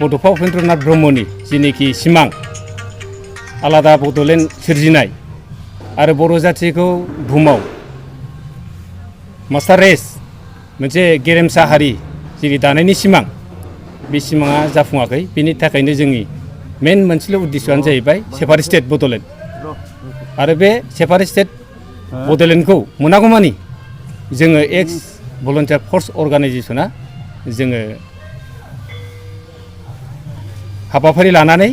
बड'फा उपेन्द्रनाथ ब्रह्मनि जिनिखि सिमां आलादा बड'लेण्ड सोरजिनाय आरो बर' जाथिखौ बुहुमाव मास्टार रेस मोनसे गेरेमसा हारि जेरै दानायनि सिमां बे सिमाङा जाफुङाखै। बेनि थाखायनो जोंनि मेन मोनसेल' उद्देश्यआनो जाहैबाय सेपारेट स्टेट बड'लेण्ड आरो बे सेपारेट स्टेट बड'लेण्डखौ मोनागौमानि जोङो एक्स भलन्टियार फर्स अर्गानाइजेसना जोङो हाबाफारि लानानै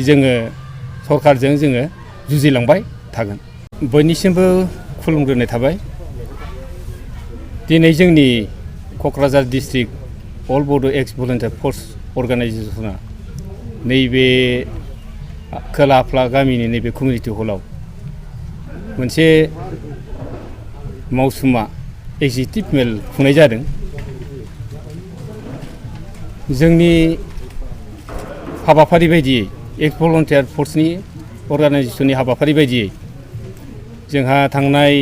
जोङो सरकारजों जोङो जुजिलांबाय थागोन। बयनिसिमबो खुलुमग्रोनाय थाबाय। दिनै जोंनि क'क्राझार डिस्ट्रिक्ट अल बड' एक्स भलन्टियार फर्स अर्गानाइजेसना नैबे खोला आफला गामिनि नैबे कमिउनिटि हलाव मोनसे मावसुमा एक्जिकिउटिभ मेल खुंनाय जादों। जोंनि हाबाफारि बायदियै एक्स भलन्टियार फर्सनि अर्गानाइजेसननि हाबाफारि बायदियै जोंहा थांनाय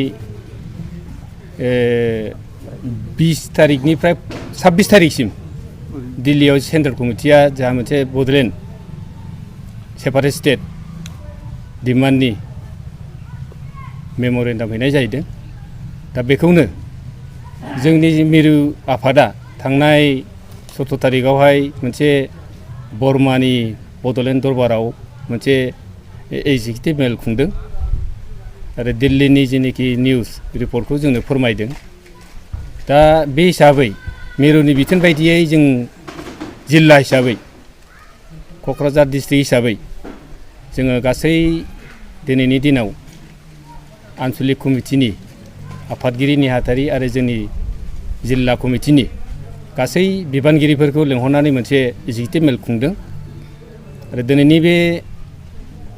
20 तारिखनिफ्राय 26 तारिखसिम दिल्लीयाव सेन्ट्रेल कमिटिया जोंहा मोनसे बड'लेण्ड सेपारेट स्टेट डिमान्डनि मेम'रेन्डाम हैनाय जाहैदों। दा बेखौनो जोंनि मिरु आफादा थांनाय 17 तारिखआवहाय मोनसे बर्मानि बड'लेण्ड दरबाराव मोनसे एक्जिकिउटिभ मेल खुंदों आरो दिल्लीनि जेनोखि निउस रिपर्टखौ जोंनो फोरमायदों। दा बे हिसाबै मिरुनि बिथोन बायदियै जों जिल्ला हिसाबै क'क्राझार डिस्ट्रिक्ट हिसाबै जोङो गासै दिनैनि दिनाव आन्सलिक कमिटिनि आफादगिरि नेहाथारि आरो जोंनि जिल्ला कमिटिनि गासै बिबानगिरिफोरखौ लेंहरनानै मोनसे एक्जिकिउटिभ मेल खुंदों आरो दिनैनि बे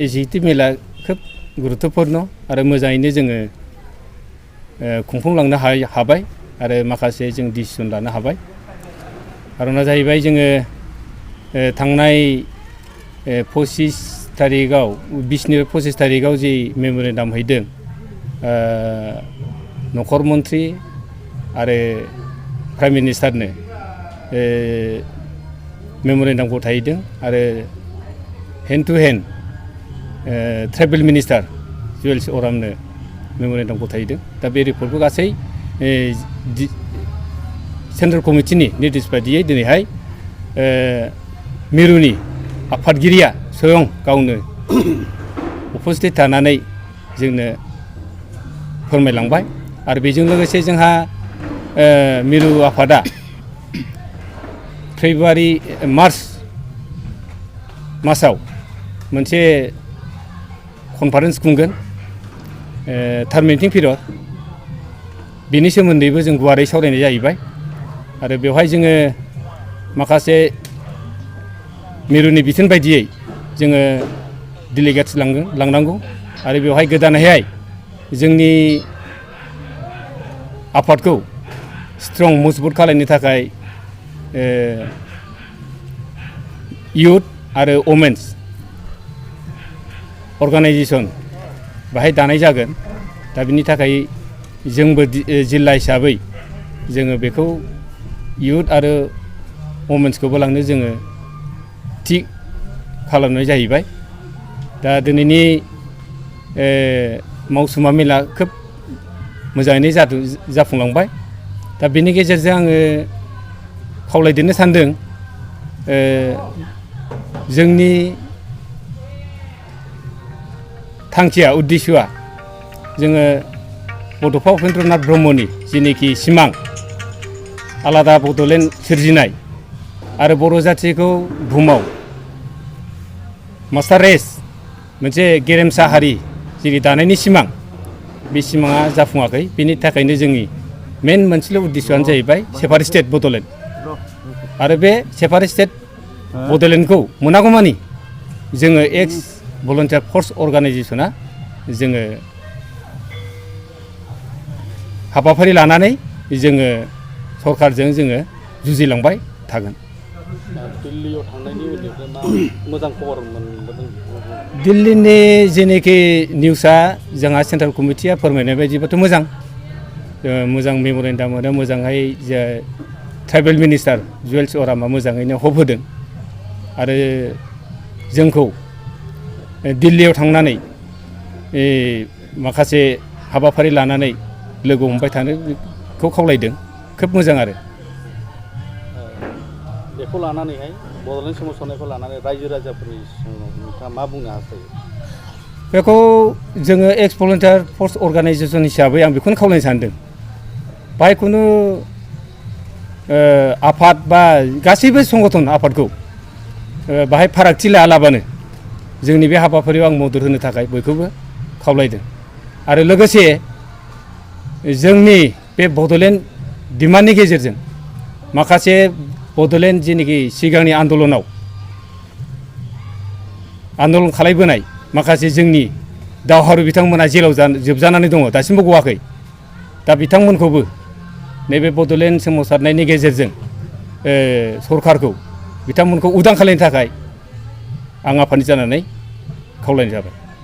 एक्जिकिउटिभ मेला खोब गुरुत्वपुर्ण आरो मोजाङैनो जोङो खुंफुंलांनो हाबाय आरो माखासे जों डिसिसन लानो हाबाय। खारना जाहैबाय जोङो थांनाय 25 तारिखआव 20निफ्राय 25 तारिखआव जि मेम'रेन्डाम हैदों नखर मन्त्रि आरो प्राइम मिनिस्टारनो मेम'रेन्डामखौ थाहैदों आरो hand to hand tribal minister Jual अरामनो मेम'रेन्डामखौ थाहैदों। दा बे रिपर्टखौ गासै सेन्ट्रेल कमिटिनि निर्देश बायदियै दिनैहाय मिरुनि आफादगिरिया स्वयं गावनो उपस्थित थानानै जोंनो फोरमायलांबाय आरो बेजों लोगोसे जोंहा मिरु आफादा मार्च मासाव मोनसे कनफारेन्स खुंगोन टार्मिनेटिं पिरियड बेनि सोमोन्दैबो जों गुवारै सावरायनाय जाहैबाय आरो बेवहाय जोङो माखासे मिरुनि बिथोन बायदियै जोङो डेलिगेट्स लांनांगौ आरो बेवहाय गोदानैहाय जोंनि आफादखौ स्ट्रं मजबुत खालामनो थाखाय इयुथ आरो वमेन्स अर्गानाइजेसन बाहाय दानाय जागोन। दा बिनि थाखाय जोंबो जिल्ला हिसाबै जोङो बेखौ इयुथ आरो वमेन्सखौबो लांनो जोङो थि खालामनाय जाहैबाय। दा दिनैनि मावसुमा मेला खोब मोजाङैनो जाफुंलांबाय। दा बेनि गेजेरजों आङो खावलायदेरनो सानदों जोंनि थांखिया उद्देश्यआ जोङो बड'फा उपेन्द्रनाथ ब्रह्मनि जिनिखि सिमां आलादा बड'लेण्ड सोरजिनाय आरो बर' जाथिखौ बुहुमाव मास्टार रेस मोनसे गेरेमसा हारि जेरै दानायनि सिमां बे सिमाङा जाफुङाखै। बेनि थाखायनो जोंनि मेन मोनसेल' उद्देश्यआनो जाहैबाय सेपारेट स्टेट बड'लेण्ड आरो बे सेपारेट स्टेट बड'लेण्डखौ मोनागौमानि जोङो एक्स भलन्टियार फर्स अर्गानाइजेसना जोङो हाबाफारि लानानै जोङो सरकारजों जोङो जुजिलांबाय थागोन। दिल्लीयाव थांनायनि उननिफ्राय मा मोजां खबर मोनबोदों? दिल्लीनि जेनोखि निउसआ जोंहा सेन्ट्रेल कमिटिया फोरमायनाय बायदिबाथ' मोजां मेम'रेन्डाम होनो मोजाङै ट्राइबेल मिनिस्टार जुवेल्स अरामा मोजाङैनो हप होदों आरो जोंखौ दिल्लीयाव थांनानै माखासे हाबाफारि लानानै लोगो हमबाय थानोखौ खावलायदों। खोब मोजां आरो बेखौ लानानैहाय बड'लेण्ड सोमावसारनायखौ लानानै रायजो राजाफोरनि सिगाङाव नोंथाङा मा बुंनो हास्थायो? बेखौ जोङो एक्स भलुन्टियार फर्स अर्गानाइजेसन हिसाबै आं बेखौनो खावलायनो सानदों। बाहाय खुनु आफाद बा गासैबो संगठन आफादखौ बाहाय फारागथि लायालाबानो जोंनि बे हाबाफारियाव आं मदद होनो थाखाय बयखौबो खावलायदों। आरो लोगोसे जोंनि बे बड'लेण्ड डिमान्डनि गेजेरजों माखासे बड'लेण्ड जेनोखि सिगांनि आन्दलनाव आन्दलन खालायबोनाय माखासे जोंनि दावहारु बिथांमोना जेलाव जोबजानानै दङ, दासिमबो गवाखै। दा बिथांमोनखौबो नैबे बड'लेण्ड सोमावसारनायनि गेजेरजों सरकारखौ बिथांमोनखौ उदां खालामनो थाखाय आं आफादनि जानानै खावलायनाय जाबाय।